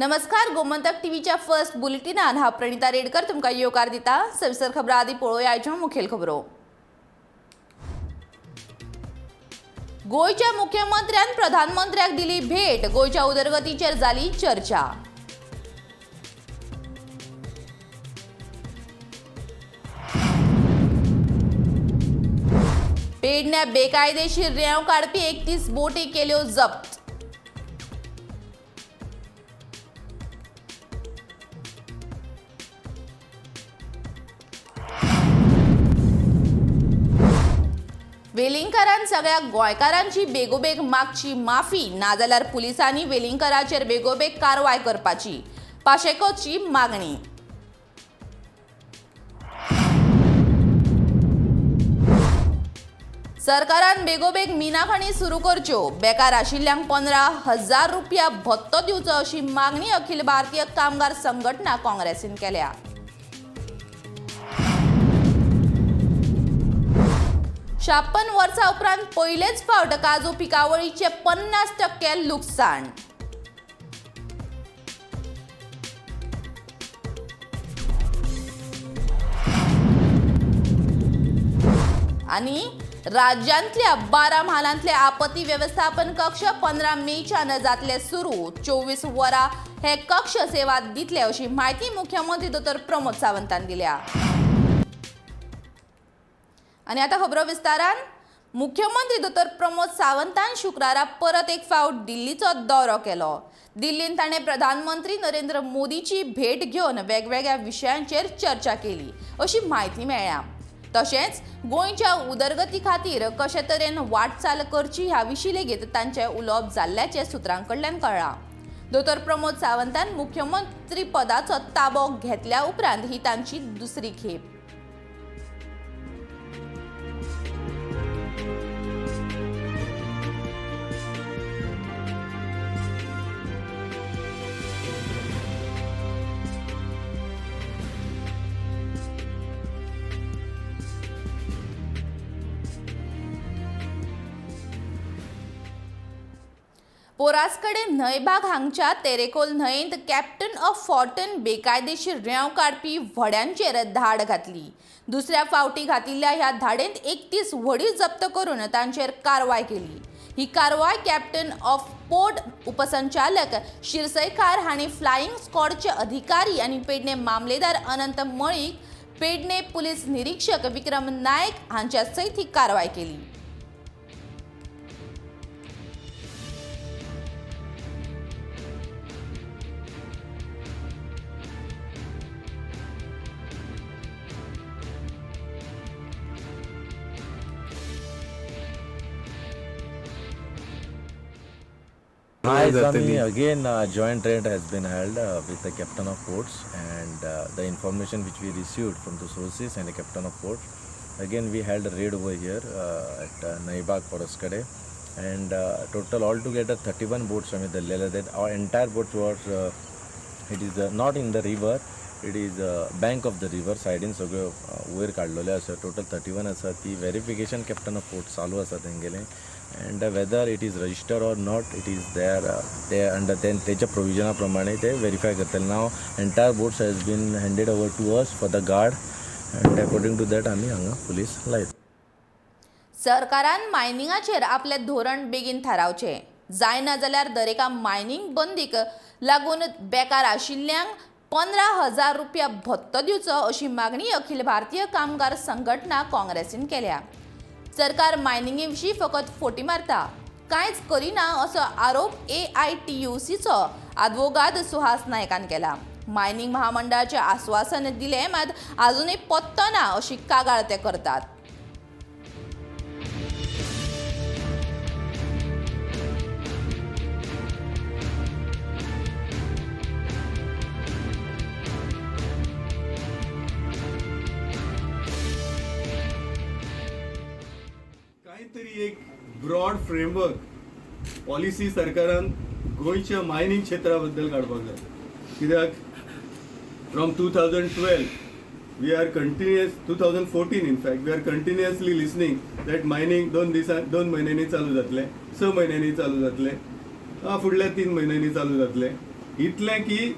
नमस्कार, गोमंतक टीव्हीच्या फर्स्ट बुलेटिनान हांव प्रणिता रेडकर तुमकां येवकार दिता. सविस्तर खबरां आदी पळोवया आयच्यो मुखेल खबरो. गोंयच्या मुख्यमंत्र्यान प्रधानमंत्र्याक दिली भेट. गोंयच्या उदरगतीचेर जाली चर्चा. पेडण्या बेकायदेशीर रेंव काडपी 31 बोटी केल्यो जप्त. वेलिंगकारान सगळ्या गोंयकारांची बेगोबेग मागची माफी, नाजाल्यार पुलिसांनी वेलिंगकाराचेर बेगोबेग कारवाय करपाची पाशेकोची मागणी. सरकारान बेगोबेग मिना खणी सुरू करच्यो, बेकार आशिल्ल्यांक 15,000 रुपया भत्तो दिवचो अशी मागणी अखिल भारतीय कामगार संघटना काँग्रेसीन केल्या. 56 वर्सां उपरांत पयलेच फावट काजू पिकावळीचे 50% लुकसाण. आनी राज्यांतल्या 12 म्हालांतले आपत्ती वेवस्थापन कक्ष 15 मेच्यान जातले सुरू. 24 वरां हे कक्ष सेवा दितले अशी म्हायती मुख्यमंत्री दोतोर प्रमोद सावंतान दिल्या. आनी आतां खबरो विस्तारान. मुख्यमंत्री दोतोर प्रमोद सावंतान शुक्रारा परत एक फावट दिल्लीचो दौरो केलो. दिल्लीन ताणें प्रधानमंत्री नरेंद्र मोदीची भेट घेवन वेगवेगळ्या विशयांचेर चर्चा केली अशी म्हायती मेळ्ळ्या. तशेंच गोंयच्या उदरगती खातीर कशे तरेन वाटचाल करची ह्या विशीं लेगीत तांचें उलोवप जाल्ल्याचें सुत्रां कडल्यान कळ्ळां. दोतोर प्रमोद सावंतान मुख्यमंत्री पदाचो ताबो घेतल्या उपरांत ही तांची दुसरी खेप. पोरासकडे न्हंयबाग हांगच्या तेरेखोल न्हंयेंत कॅप्टन ऑफ फॉर्टन बेकायदेशीर रेंव काडपी व्हड्यांचेर धाड घातली. दुसऱ्या फावटी घातिल्ल्या ह्या धाडेंत 31 व्हडीं जप्त करून तांचेर कारवाय केली. ही कारवाय कॅप्टन ऑफ पोर्ट उपसंचालक शिरसयकार हांणी फ्लायिंग स्क्वॉडचे अधिकारी आनी पेडणे मामलेदार अनंत मळीक, पेडणे पुलीस निरीक्षक विक्रम नायक हांच्या सयत ही कारवाय केली. आयज आमी again joint raid has been held with the captain of ports and the information which we received from the sources and the captain of ports, again we held raid over here at Naibag Porascade and total all together 31 boats आमी धरलेले. That our entire boats was it is not in the river, it is bank of the river सायडीन सगळ्यो वयर काडलेल्यो आसा. Total 31 आसा. ती verification captain of port चालू आसा तेंगेलें and whether it is register or not, it is there ते under तेच्या प्रोविजना प्रमाणे ते वेरीफाय करतले. Now entire boats has been handed over to us for the guard and according to that आमी हांगा police लायता. सरकारान मायनिंगाचेर आपलें धोरण बेगीन थारावचें, जायना जाल्यार दरेका मायनिंग बंदीक लागून बेकार आशिल्ल्यांक 15,000 रुपया भत्तो दिवचो अशी मागणी अखिल भारतीय कामगार संघटना काँग्रेसीन केल्या. सरकार मायनिंगे विशीं फकत फोटी मारता, कांयच करिना असो आरोप AITUCचो आदवोगाद सुहास नायकान केला. मायनिंग महामंडळाचें आस्वासन दिलें मात आजुनूय पत्तो ना अशी कागाळ ते करतात. काहीतरी एक ब्रॉड फ्रेमवर्क पॉलिसी सरकारान गोंयच्या मायनिंग क्षेत्रा बद्दल काडपाक जाय. कित्याक from 2012 we are continuous, 2014 in fact, we are continuously listening that mining 2 दिसां 2 म्हयन्यांनी चालू जातलें, 6 म्हयन्यांनी चालू जातलें, फुडल्या 3 म्हयन्यांनी चालू जातलें. इतलें की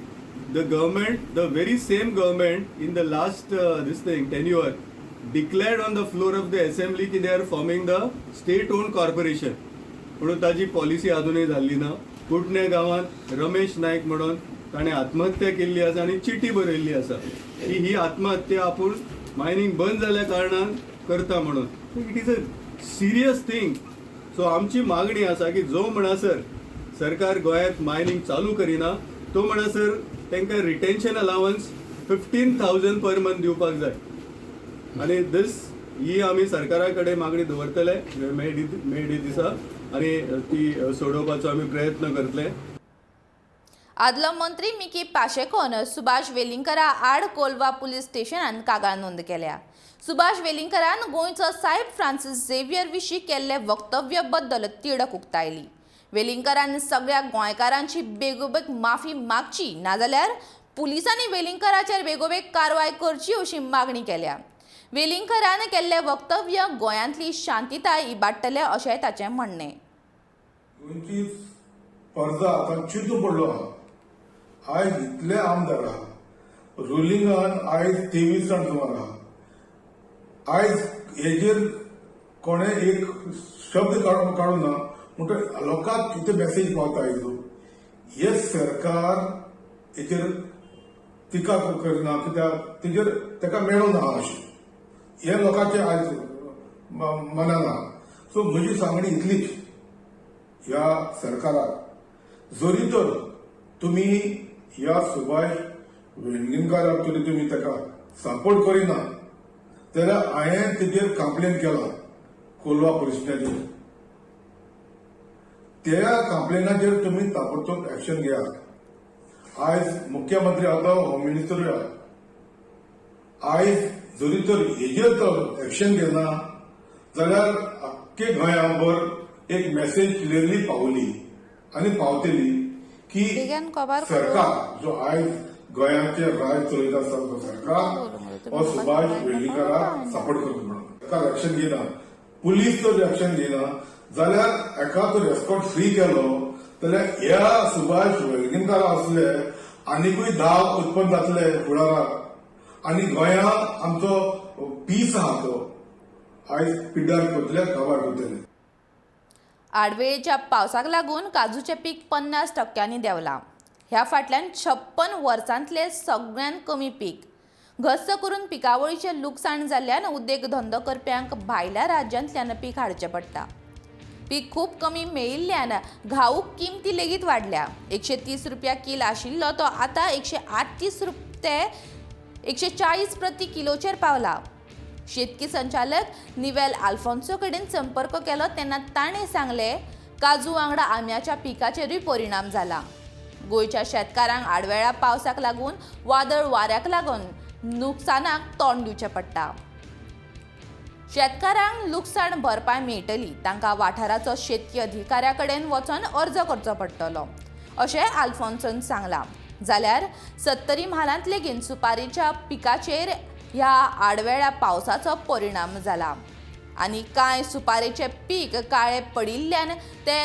the government, the very same government in the last this thing tenure declared on the floor of the assembly की they are forming the state own corporation. म्हणून ताजी पॉलिसी अजूनय जाल्ली ना. कुटणे गांवांत रमेश नायक म्हणून ताणें आत्महत्या केल्ली आसा आनी चिटी बरयल्ली आसा की ही आत्महत्या आपूण मायनींग बंद जाल्या कारणान करता म्हणून. It is a serious thing. So आमची मागणी आसा की जो म्हणसर सरकार गोंयांत मायनींग चालू करिना तो म्हणसर तांकां retention allowance 15,000 per month दिवपाक जाय. आनी दीस ही आमी सरकारा कडेन मागणी दवरतले मे डे दिसा आनी ती सोडोवपाचो आमी प्रयत्न करतले. आदलो मंत्री मिकी पाशेकोन सुभाष वेलिंगकरा आड कोलवा पुलीस स्टेशनान कागाळ नोंद केल्या. सुभाष वेलिंगकरान गोंयचो सायब फ्रांसीस झेवियर विशीं केल्ले वक्तव्य बद्दल तिडक उक्तायली. वेलिंगकरान सगळ्या गोंयकारांची बेगोबेग माफी मागची, नाजाल्यार पुलिसांनी वेलिंगकराचेर बेगोबेग कारवाय करची अशी मागणी केल्या. वेलिंगकरान केल्ले वक्तव्य गोंयांतली शांतिताय इबाडटले अशें ताचें म्हणणें. गोंयची प्रजा आतां चिंतून पडलो आहा. आयज इतले आमदार आहा, रुलिंगान आयज 23 जाण सुमार आहा. आयज हेजेर कोणें एक शब्द काडूं ना म्हणटकीर लोकांक कितें मॅसेज पावता आयज. हे सरकार हेचेर टिका करना कित्याक तेजेर ताका मेळूं ना अशें हे लोकांचे आयज मनान आहा. सो म्हजी सांगणी इतलीच ह्या सरकाराक, जरी तर तुमी ह्या सुभाष वेलिंगकाराक तरी तुमी ताका सपोर्ट करिना जाल्यार हांवें तेजेर कंप्लेन केला कोलवा पुलीस स्टेशनाचेर. त्या कंप्लेनाचेर तुमी ताबडतोब एक्शन घेयात. आयज मुख्यमंत्री आसा, होम मिनिस्टरूय आहा. आयज जरी तर हेजेर तर एक्शन घेना जाल्यार आख्खे गोंयाभर एक मॅसेज क्लियरली पावली आनी पावतली की बेगीन कबार करू. सरकार जो आयज गोंयाचे राज चलयत आसा तो सरकार हो सुभाष वेलिंगकाराक सपोर्ट करता म्हणून. सरकार एक्शन घेना, पुलीस जर एक्शन घेना जाल्यार एका तर एस्कॉर्ट फ्री केलो जाल्यार ह्या सुभाष वेलिंगकारा असले आनिकूय 10 उत्पन्न जातले फुडाराक आनी गोंयांत आमचो पीस आहा तो आयज पिड्ड्यार करतले, काबार करतले. आडवेळच्या पावसाक लागून काजूचें पीक 50% देंवलां. ह्या फाटल्यान 56 वर्सांतलें सगळ्यांत कमी पीक. घस्स करून पिकावळीचें लुकसाण जाल्ल्यान उद्देग धंदो करप्यांक भायल्या राज्यांतल्यान पीक हाडचें पडटा. पीक खूब कमी मेळिल्ल्यान घाऊक किमती लेगीत वाडल्या. 130 रुपया कील आशिल्लो तो आतां 138 ते 140 प्रति किलोचेर पावला. शेतकी संचालक निवेल आल्फोन्सो कडेन संपर्क केलो तेन्ना ताणें सांगलें, काजू वांगडा आंब्याच्या पिकाचेरूय परिणाम जाला. गोंयच्या शेतकारांक आडवेळा पावसाक लागून वादळ वाऱ्याक लागून नुकसानाक तोंड दिवचें पडटा. शेतकारांक लुकसाण भरपाय मेळटली, तांकां वाठाराचो शेतकी अधिकाऱ्या कडेन वचून अर्ज करचो पडटलो अशें आल्फोन्सोन सांगलां. जाल्यार सत्तरी म्हालांत लेगीत सुपारीच्या पिकाचेर ह्या आडवेळ्या पावसाचो परिणाम जाला आनी कांय सुपारेचें पीक काळें पडिल्ल्यान ते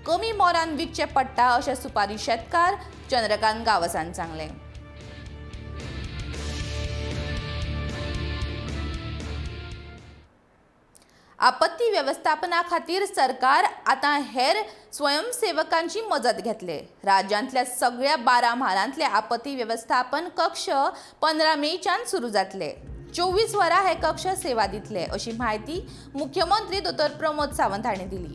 कमी मोलान विकचें पडटा अशें सुपारी शेतकार चंद्रकांत गांवसान सांगलें. आपत्ती वेवस्थापना खातीर सरकार आतां हेर स्वयंसेवकांची मजत घेतले. राज्यांतल्या सगळ्या 12 म्हालांतले आपत्ती वेवस्थापन कक्ष 15 मेच्यान सुरू जातले. 24 वरां हे कक्ष सेवा दितले अशी म्हायती मुख्यमंत्री दोतोर प्रमोद सावंत हांणी दिली.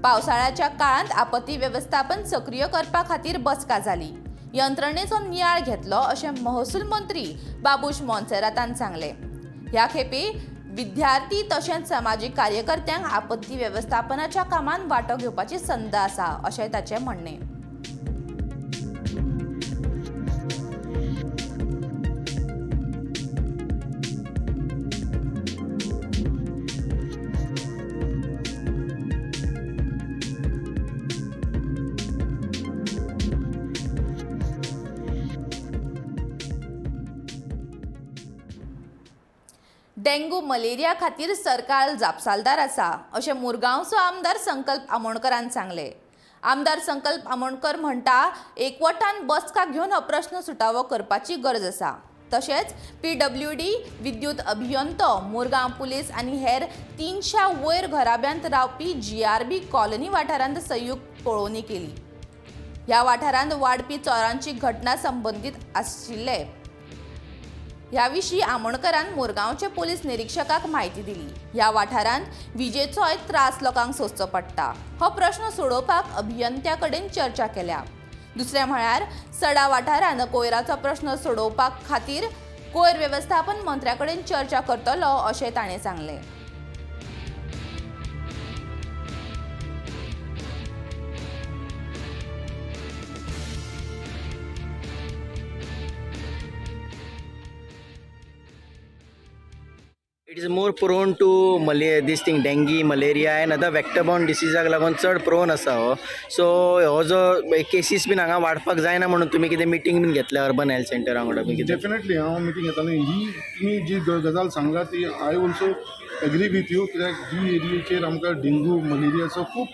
पावसाळ्याच्या काळांत आपत्ती वेवस्थापन सक्रिय करपा खातीर बसका जाली, यंत्रणेचो नियाळ घेतलो अशें महसूल मंत्री बाबूश मोन्सेरातान सांगलें. ह्या खेपे विद्यार्थी तशेंच समाजीक कार्यकर्त्यांक आपत्ती वेवस्थापनाच्या कामांत वांटो घेवपाची संद आसा अशें ताचें म्हणणें. डेंग्यू मलेरिया खातीर सरकार जापसालदार आसा अशें मुरगांवचो आमदार संकल्प आमोणकरान सांगलें. आमदार संकल्प आमोणकर म्हणटा, एकवटान बसका घेवन हो प्रश्न सुटावो करपाची गरज आसा. तशेंच PWD, विद्युत अभियंतो, मुरगांव पुलीस आनी हेर 300 वयर घराब्यांत रावपी GRB colony वाठारांत संयुक्त पळोवणी केली. ह्या वाठारांत वाडपी चोरांची घटना संबंदीत आशिल्ले. ह्या विशीं आमोणकरान मुरगांवचे पोलीस निरिक्षकाक म्हायती दिली. ह्या वाठारांत विजेचोय त्रास लोकांक सोंसचो पडटा. हो प्रश्न सोडोवपाक अभियंत्या कडेन चर्चा केल्या. दुसरें म्हळ्यार सडा वाठारांत कोयराचो प्रश्न सोडोवपा खातीर कोयर वेवस्थापन मंत्र्या कडेन चर्चा करतलो अशें ताणें सांगलें. It is more prone to this thing dengue, malaria and other vector borne डिसीजाक लागून चड प्रोन आसा हो. सो हो जो केसीस बीन हांगा वाडपाक जायना म्हणून तुमी कितें मिटींग बीन घेतल्या अर्बन हेल्थ सेंटरा वांगडा बीन कितें? डेफिनेटली हांव मिटींग घेतालो. ही तुमी जी गजाल सांगला ती I also agree with you, कित्याक ही एरियेचेर आमकां डेंगू मलेरियाचो खूब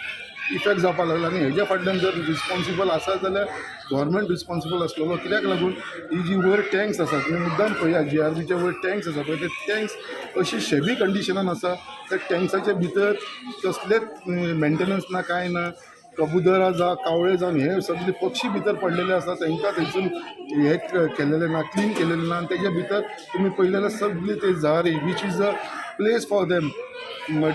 इफेक्ट जावपाक लागला आनी हेज्या फाटल्यान जर रिस्पोन्सिबल आसा जाल्यार गव्हर्मेंट रिस्पोन्सिबल आसलेलो. कित्याक लागून ही जी वयर टँक्स आसा, तुमी मुद्दाम पळया, GRBच्या वयर टँक्स आसा पळय, ते टँक्स अशी शेबी कंडिशनान आसा. त्या टँक्साच्या भितर कसलेच मेंटेनन्स ना, कांय ना. कबुतरां जावं कावळे जावन हे सगळे पक्षी भितर पडलेले आसा, तांकां थंयसून हे केलेलें ना, क्लीन केलेलें ना. आनी तेज्या भितर तुमी पळयलें जाल्यार सगळी ते झारी, which is a place for them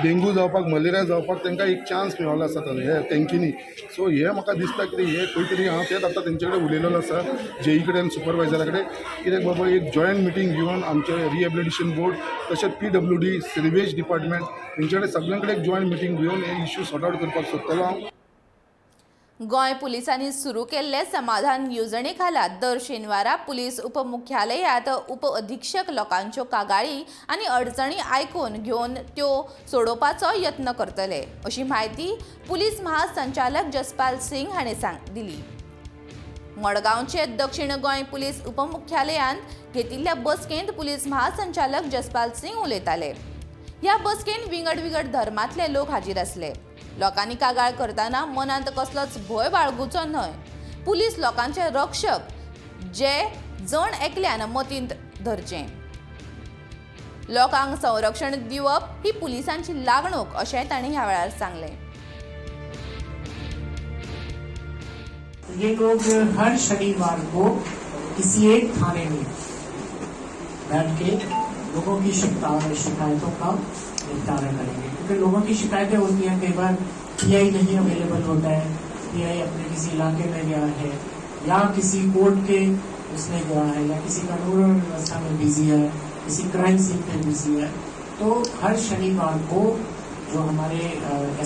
dengue जावपाक, मलेरिया जावपाक तांकां एक चान्स मेळिल्लो आसा हे टँकीनी. सो हें म्हाका दिसता कितें हें खंय तरी हांव तेंच आतां तेंचे कडेन उलयलेलो आसा, जेई कडेन, सुपरवायजरा कडेन, कित्याक बाबा एक जॉयंट मिटींग घेवन आमचे रिहेबिलिटेशन बोर्ड तशेंच PWD, sewage department हेंचे कडेन सगळ्यां कडेन एक जॉयंट मिटींग घेवन हे इश्यू सॉर्ट आवट करपाक सोदतलो हांव. गोंय पुलिसांनी सुरू केल्ले समाधान येवजणे खाला दर शेनवारा पुलीस उपमुख्यालयांत उप अधीक्षक लोकांच्यो कागाळी आनी अडचणी आयकून घेवन त्यो सोडोवपाचो यत्न करतले, अशी म्हायती पुलीस महासंचालक जसपाल सिंग हांणी दिली. मडगांवचे दक्षिण गोंय पुलीस उपमुख्यालयांत घेतिल्ल्या बसकेंत पुलीस महासंचालक जसपाल सिंग उलयताले. ह्या बसकेंत विंगड विंगड धर्मांतले लोक हाजीर आसले. लोकांनी कागाळ करतना मनांत कसलोच भंय बाळगुचो न्हय. पुलीस लोकांचे रक्षक जे जण एकल्यान मतींत धरचें. लोकांक संरक्षण दिवप ही पुलिसांची लागणूक अशें तांणी ह्या वेळार सांगलें. ये लोग हर शनिवार को किसी एक थाने में बैठ के लोगों की शिकायतों का निपटारा करेंगे, क्योंकि लोगों की शिकायतें होती हैं, कई बार PI नहीं अवेलेबल होता है, PI अपने किसी इलाके में गया है या किसी कोर्ट के उसमें गया है या किसी कानून व्यवस्था में बिजी है, किसी क्राइम सीन पे बिजी है। तो हर शनिवार को जो हमारे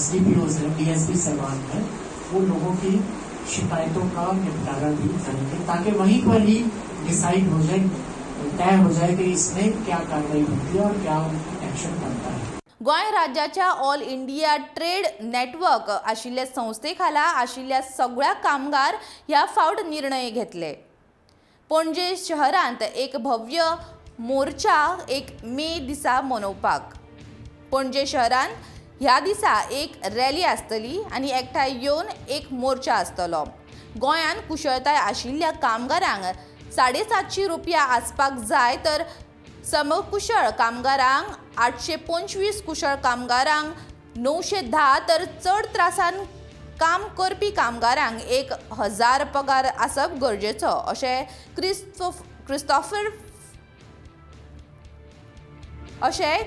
SDPOs हैं, DSP साहबान हैं, वो लोगों की शिकायतों का निपटारा भी करेंगे, ताकि वहीं पर ही डिसाइड हो जाए, तय हो जाए कि इसमें क्या कार्रवाई बनती है और क्या एक्शन बनता है। गोंय राज्याच्या ऑल इंडिया ट्रेड नेटवर्क आशिल्ले संस्थे खाला आशिल्ल्या सगळ्या कामगार ह्या फावट निर्णय घेतले. पणजे शहरांत एक भव्य मोर्चा 1 मे दिसा मनोवपाक. पणजे शहरांत ह्या दिसा एक रॅली आसतली आनी एकठांय येवन एक मोर्चा आसतलो. गोंयांत कुशळताय आशिल्ल्या कामगारांक 750 रुपया आसपाक जाय, तर समकुशळ कामगारांक 825, कुशळ कामगारांक 910, तर चड त्रासान काम करपी कामगारांक 1000 पगार आसप गरजेचो अशें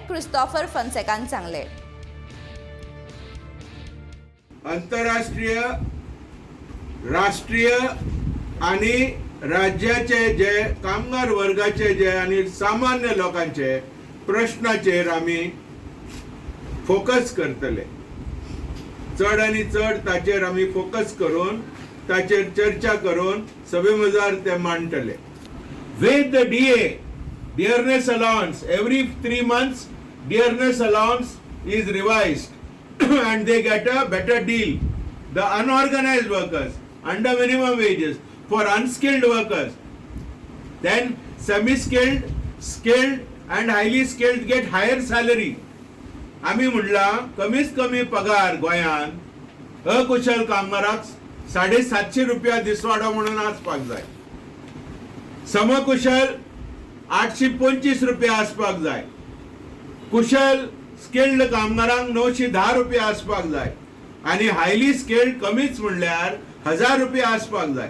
क्रिस्तोफर फन्सेकान सांगलें. अंतरराष्ट्रीय, राष्ट्रीय आनी राज्याचे जे कामगार वर्गाचे जे आनी सामान्य लोकांचे प्रश्नाचेर आमी फोकस करतले. चड आनी चड ताचेर आमी फोकस करून ताचेर चर्चा करून सभे मजार ते मांडटले. With the DA, dearness allowance, every 3 months dearness allowance is revised and they get a better deal. The unorganized workers under minimum wages, for unskilled workers, then semi-skilled, skilled and highly skilled get higher salary. आमी म्हणला कमीत कमी पगार गोंयांत अकुशल कामगाराक 750 रुपया दिसवाडो म्हणून आसपाक जाय. समकुशल 825 रुपया आसपाक जाय. कुशल स्किल्ड कामगारांक 910 रुपया आसपाक जाय आनी हायली स्किल्ड कमीच म्हणल्यार 1000 रुपया आसपाक जाय.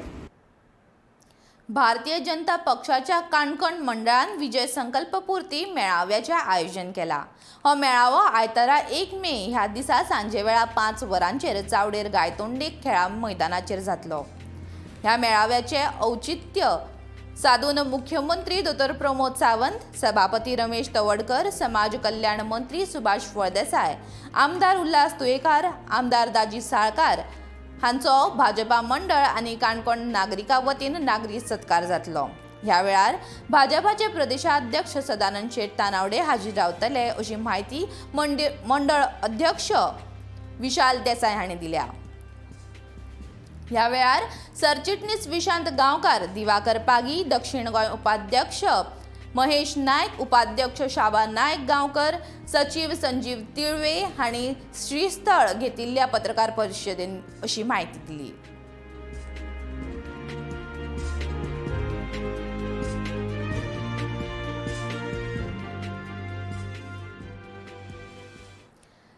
भारतीय जनता पक्षाच्या काणकोण मंडळान विजय संकल्प पूर्ती मेळाव्याचें आयोजन केलां. हो मेळावो आयतारा 1 मे ह्या दिसा सांजेवेळा 5 वरांचेर चावडेर गायतोंडे खेळां मैदानाचेर जातलो. ह्या मेळाव्याचें औचित्य साधून मुख्यमंत्री दोतोर प्रमोद सावंत, सभापती रमेश तवडकर, समाज कल्याण मंत्री सुभाष फळदेसाय, आमदार उल्हास तुयेकार, आमदार दाजी साळकार हांचो भाजपा मंडळ आनी काणकोण नागरिकां वतीन नागरी सत्कार जातलो. ह्या वेळार भाजपाचे प्रदेशाध्यक्ष सदानंद शेट तानावडे हाजीर रावतले अशी म्हायती मंडळ अध्यक्ष विशाल देसाय हांणी दिल्या. ह्या वेळार सरचिटणीस विशांत गांवकार, दिवाकर पागी, दक्षिण गोंय उपाध्यक्ष महेश नायक, उपाध्यक्ष शाबा नायक गांवकर, सचीव संजीव तिळवे हांणी श्रीस्थळ घेतिल्ल्या पत्रकार परिशदेन अशी म्हायती दिली.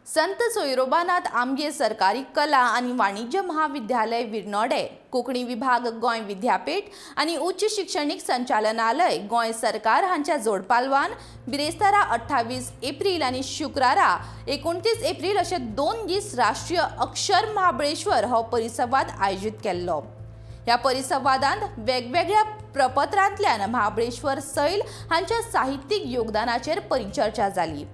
संत सोयरोबानाथ आमगे सरकारी कला आनी वाणिज्य महाविद्यालय विर्नोडे, कोंकणी विभाग गोंय विद्यापीठ आनी उच्च शिक्षणीक संचालनालय गोंय सरकार हांच्या जोडपालवान बिरेस्तारा 28 एप्रील आनी शुक्रारा 29 एप्रील अशे 2 दीस राष्ट्रीय अक्षर महाबळेश्वर हो परिसंवाद आयोजीत केल्लो. ह्या परिसंवादांत वेगवेगळ्या प्रपत्रांतल्यान महाबळेश्वर सैल हांच्या साहित्यीक योगदानाचेर परिचर्चा जाली.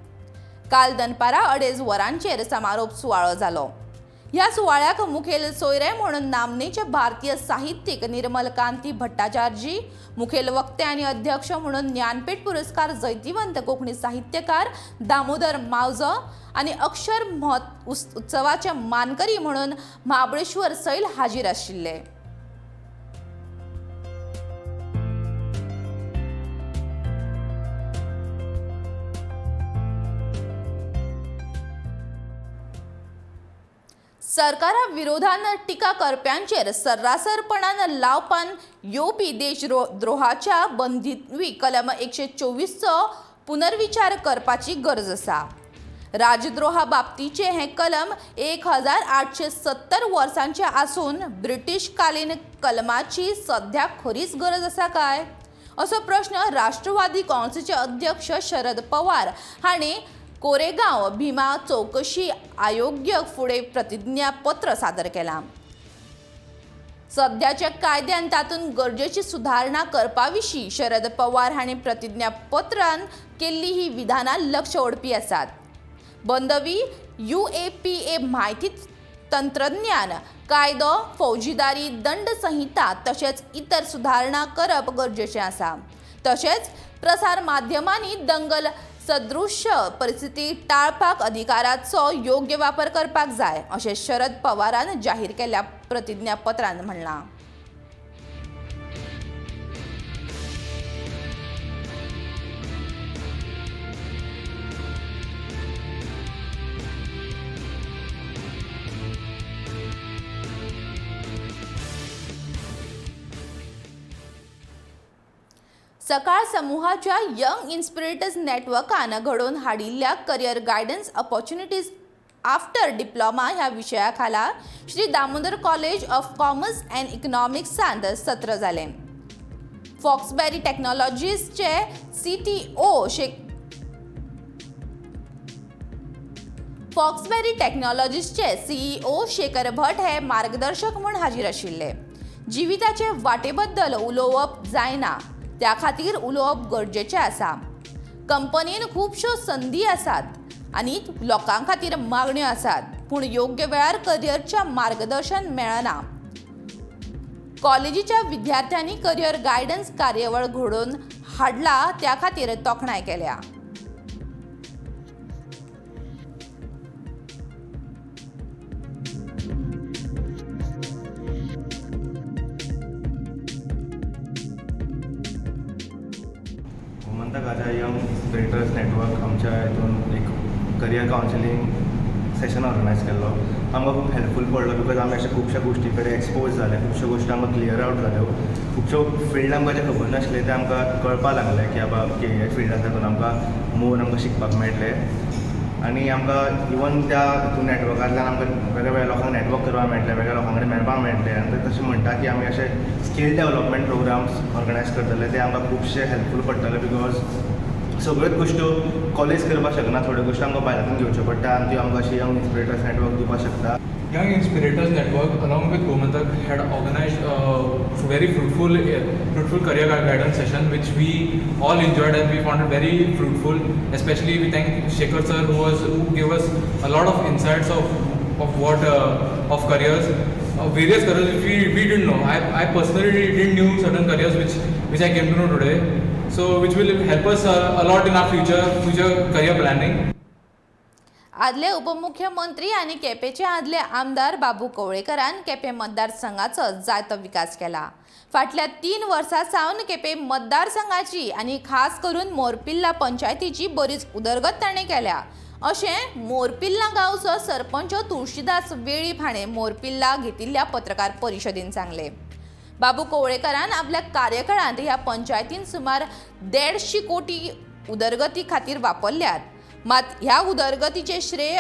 काल दनपारा 2:30 वरांचेर समारोप सुवाळो जालो. ह्या सुवाळ्याक मुखेल सोयरे म्हणून नामनेचे भारतीय साहित्यीक निर्मल कांती भट्टाचार्जी, मुखेल वक्ते आनी अध्यक्ष म्हणून ज्ञानपीठ पुरस्कार जैतिवंत कोंकणी साहित्यकार दामोदर मावजो आनी अक्षर उत्सवाचे मानकरी म्हणून महाबळेश्वर सैल हाजीर आशिल्ले. सरकारा विरोधान टिका करप्यांचेर सर्रासरपणान लावपान येवपी देशद्रोहाच्या बंदिवी कलम 124चो पुनर्विचार करपाची गरज आसा. राजद्रोहा बाबतीचें हें कलम 1870 वर्सांचें आसून ब्रिटीशकालीन कलमाची सध्या खरीच गरज आसा काय असो प्रश्न राष्ट्रवादी काँग्रेसीचे अध्यक्ष शरद पवार हांणी कोरेगांव भीमा चौकशी आयोग्य फुडें प्रतिज्ञापत्र सादर केलां. सध्याच्या कायद्यान तातूंत गरजेची सुदारणा करपा विशीं शरद पवार हांणी प्रतिज्ञापत्रान केल्ली ही विधानां लक्ष ओडपी आसात. बंदवी UAPA म्हायती तंत्रज्ञान कायदो, फौजदारी दंड संहिता तशेंच इतर सुदारणा करप गरजेचें आसा. तशेंच प्रसार माध्यमांनी दंगल सदृश्य परिस्थिती टाळपाक अधिकाराचो योग्य वापर करपाक जाय अशें शरद पवारान जाहीर केल्ल्या प्रतिज्ञापत्रान म्हणलां. सकाळ समूहाच्या यंग इन्स्पिरेटर्स नेटवर्कान घडोवन हाडिल्ल्या career guidance opportunities after diploma ह्या विशया खाला Shri Damodar college of commerce and इकॉनॉमिक्सांत सत्र जालें. फॉक्सबॅरी टेक्नॉलॉजीजचे CTO फॉक्सबॅरी टेक्नॉलॉजीजचे CEO Shekhar भट हे मार्गदर्शक म्हूण हाजीर आशिल्ले. जिविताचे वाटेबद्दल उलोवप जायना, त्या खातीर उलोवप गरजेचें आसा. कंपनीन खुबश्यो संदी आसात आनी लोकां खातीर मागण्यो आसात, पूण योग्य वेळार करियरच्या मार्गदर्शन मेळना. कॉलेजीच्या विद्यार्थ्यांनी करियर गायडन्स कार्यावळ घडोवन हाडला त्या खातीर तोखणाय केल्या. गोमंतकाच्या यंग इन्स्पिरेटर्स नेटवर्क आमच्या हितून एक करियर कावन्सिलींग सेशन ऑर्गनायज केल्लो. आमकां खूब हेल्पफूल पडलो because आमी अशे खुबश्या गोश्टी कडेन एक्सपोज जाले, खुबश्यो गोश्टी आमकां क्लियर आवट जाल्यो, खुबश्यो फिल्ड आमकां जें खबर नासलें तें आमकां कळपाक लागलें की बाबा ओके हे फिल्ड आसा तातूंत आमकां मोर आमकां शिकपाक मेळटलें. आनी आमकां इवन त्या हितून नॅटवर्कांतल्यान आमकां वेगळ्या वेगळ्या लोकांक नॅटवर्क करपाक मेळटलें, वेगळ्या लोकां कडेन मेळपाक मेळटलें. आनी ते तशें म्हणटा की आमी अशे स्कील डेवलपमेंट प्रोग्राम्स ऑर्गनायज करतले, ते आमकां खुबशे हेल्पफूल पडटले because सगळ्योच गोश्ट्यो कॉलेज करपाक शकना, थोड्यो गोश्टी आमकां भायल्यान घेवच्यो पडटा आनी त्यो आमकां अशी यंग इन्स्पिरेटर्स नॅटवर्क दिवपाक शकता. Young Inspirators Network along with Gomantak had organized a very fruitful career guidance session, which we all enjoyed and we found it very fruitful. Especially we thank Shekhar sir who gave us a lot of insights of what of careers, various careers which we didn't know. I personally didn't knew certain careers which I came to know today. So which will help us a lot in our future career planning. आदले उपमुख्यमंत्री आनी केपेंचे आदले आमदार बाबू कवळेकरान केपें मतदारसंघाचो जायतो विकास केला. फाटल्या 3 वर्सां सावन केपें मतदारसंघाची आनी खास करून मोरपिल्ला पंचायतीची बरीच उदरगत ताणें केल्या अशें मोरपिल्ला गांवचो सरपंच तुळशीदास वेळीप हाणें मोरपिल्ला घेतिल्ल्या पत्रकार परिशदेन सांगलें. बाबू कवळेकरान आपल्या कार्यकाळांत ह्या पंचायतीन सुमार 150 कोटी उदरगती खातीर वापरल्यात. मात ह्या उदरगतीचें श्रेय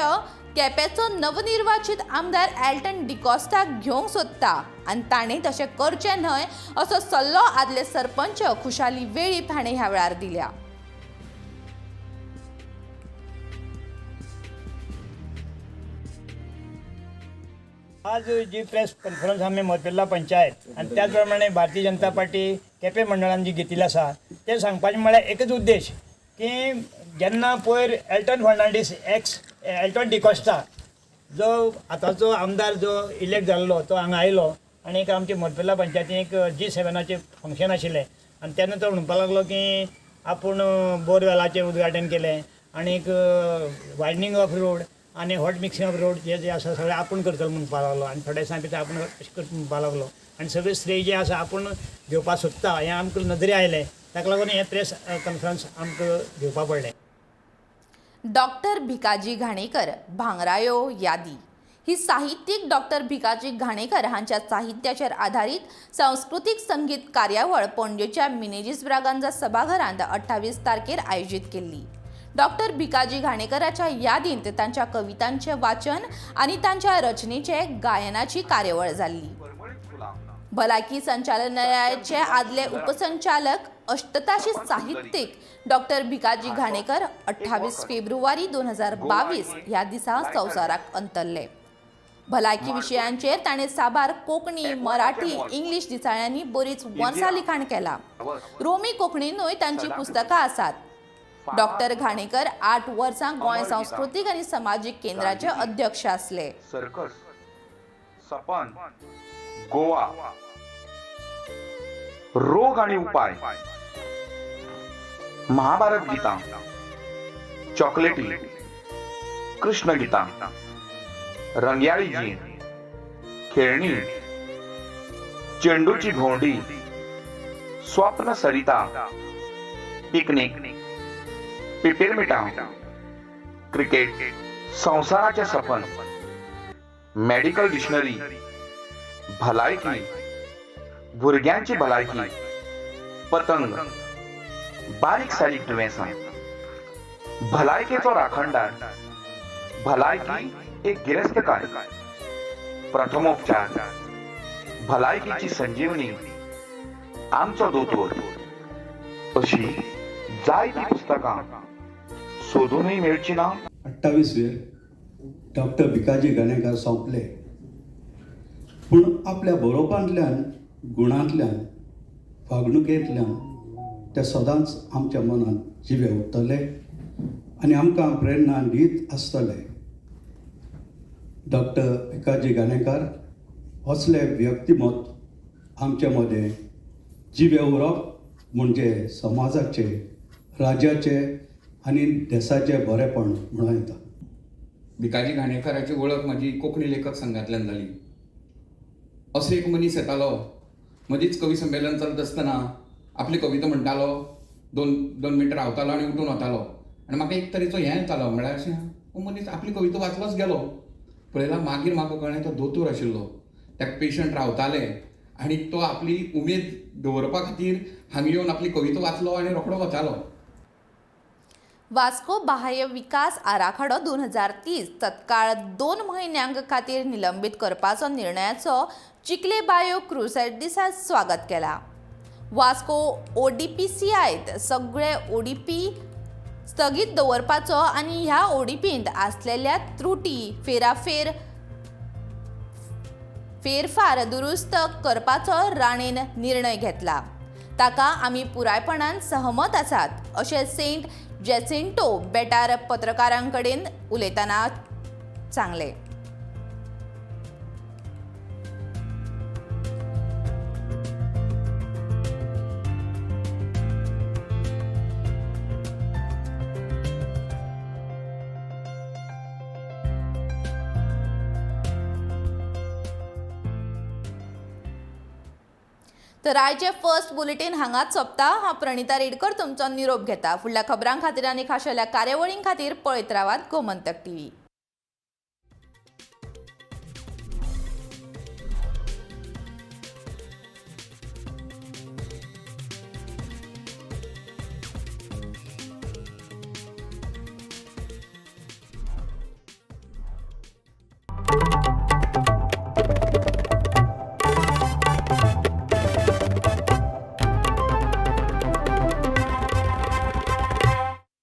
केपेंचो नवनिर्वाचित आमदार एल्टन डिकॉस्टाक घेवंक सोदता आनी ताणें तशें करचें न्हय असो सल्लो आदले सरपंच खुशाली वेळीप हाणें ह्या वेळार दिल्या. आज जी प्रेस कॉन्फरन्स आमी मोरपिर्ला पंचायत आनी त्याच प्रमाणे भारतीय जनता पार्टी केपें मंडळान जी घेतिल्ली आसा तें सांगपाचें म्हळ्यार एकच उद्देश की जेन्ना पयर एल्टन फर्नांडीस एक्स एल्टन डिकॉस्टा जो आतांचो आमदार जो इलेक्ट जाल्लो तो हांगा आयलो आनी एक आमचे मोरपिर्ला पंचायतीन एक G7 function आशिल्लें आनी तेन्ना तो म्हणपाक लागलो की आपूण बोरवेलाचें उद्घाटन केलें आनी एक वायडनींग ऑफ रोड आनी हॉट मिक्सिंग ऑफ रोड जे जे आसा सगळें आपूण करतलो म्हणपाक लागलो आनी थोड्या दिसां भितर आपूण अशें करता म्हणपाक लागलो आनी सगळें श्रेय जें आसा आपूण घेवपाक सोदता हें आमकां नदरे आयलें. ताका लागून हें प्रेस कॉन्फरन्स आमकां घेवपाक पडलें. डॉक्टर भिकाजी घाणेकर भांगरायो यादी ही साहित्यीक डॉक्टर भिकाजी घाणेकर हांच्या साहित्याचेर आधारीत सांस्कृतीक संगीत कार्यावळ पणजेच्या मिनेजीस ब्रागांजा सभाघरांत 28 तारखेर आयोजीत केल्ली. डॉक्टर भिकाजी घाणेकराच्या यादींत तांच्या कवितांचें वाचन आनी तांच्या रचनेचे गायनाची कार्यावळ जाल्ली. भलायकी संचालनालयाचे आदले उपसंचालक अष्टताशी साहित्यीक डॉक्टर भिकाजी घाणेकर 28 फेब्रुवारी 2022 ह्या दिसा संवसाराक अंतरले. भलायकी विशयांचेर ताणें साबार कोंकणी, मराठी, इंग्लीश दिसाळ्यांनी बरीच वर्सां लिखाण केलां. रोमी कोंकणीनूय तांचीं पुस्तकां आसात. डॉक्टर घाणेकर 8 वर्सां गोंय सांस्कृतीक आनी समाजीक केंद्राचे अध्यक्ष आसले. सर्कस, सपन, गोवा, रोग आणि उपाय, महाभारत गीता, चॉकलेटी, कृष्ण गीता, रंगयाळी जीण, खेळणी, चेंडूची भोंवडी, स्वप्न सरिता, पिकनिक, पिपिरमिटा, क्रिकेट, संवसाराचे सपन, मेडिकल डिक्शनरी, भलायकी, भुरग्यांची भलायकी, पतंग, बारीक सारीक दुयेंसां, भलायकेचो राखणदार, भलायकी एक गिरेस्तकाय, प्रथमोपचार, भलायकीची संजीवनी, आमचो दोतोर अशी जायतीं पुस्तकां सोदूनय मेळची ना. 28 वेर डॉक्टर भिकाजी घाणेकार सोंपले, पूण आपल्या बरोवपांतल्यान, गुणांतल्यान, वागणुकेंतल्यान ते सदांच आमच्या मनांत जिवे उरतले आनी आमकां प्रेरणा दीत आसतले. डॉक्टर भिकाजी घाणेकार असले व्यक्तिमत्व आमच्या मदें जिवे उरप म्हणजे समाजाचे, राज्याचे आनी देसाचे बरेपण म्हणूं येता. भिकाजी घाणेकाराची वळख म्हाजी कोंकणी लेखक संघांतल्यान जाली. असो एक मनीस येतालो, मदींच कवी संमेलन चलत आसतना आपली कविता म्हणटालो, दोन दोन मिनटां रावतालो आनी उठून वतालो. आनी म्हाका एक तरेचो हें येतालो, म्हळ्यार अशें हो मनीस आपली कविता वाचलोच गेलो. पळयला मागीर म्हाका कळ्ळें तो दोतोर आशिल्लो, ताका पेशंट रावताले आनी तो आपली उमेद दवरपा खातीर हांगा येवन आपली कविता वाचलो आनी रोखडो वतालो. वास्को बाह्य विकास आराखडो 2030 तत्काळ 2 म्हयन्यांक खातीर निलंबीत करपाचो निर्णयाचो चिखले बायो क्रुसेड दिसा स्वागत केला. वास्को ODPCIत सगळे ODP स्थगीत दवरपाचो आनी ह्या ODPंत आसलेल्या त्रुटी फेरफार दुरुस्त करपाचो राणेन निर्णय घेतला. ताका आमी पुरायपणान सहमत आसात अशें सेंट जेसिंटो बेटार पत्रकारां कडेन उलयतना सांगलें. तर आयचे फर्स्ट बुलेटीन हांगाच सोंपता. हांव प्रणिता रेडकर तुमचो निरोप घेता. फुडल्या खबरां खातीर आनी खाशेल्या कार्यावळीं खातीर पळयत रावात गोमंतक टीव्ही.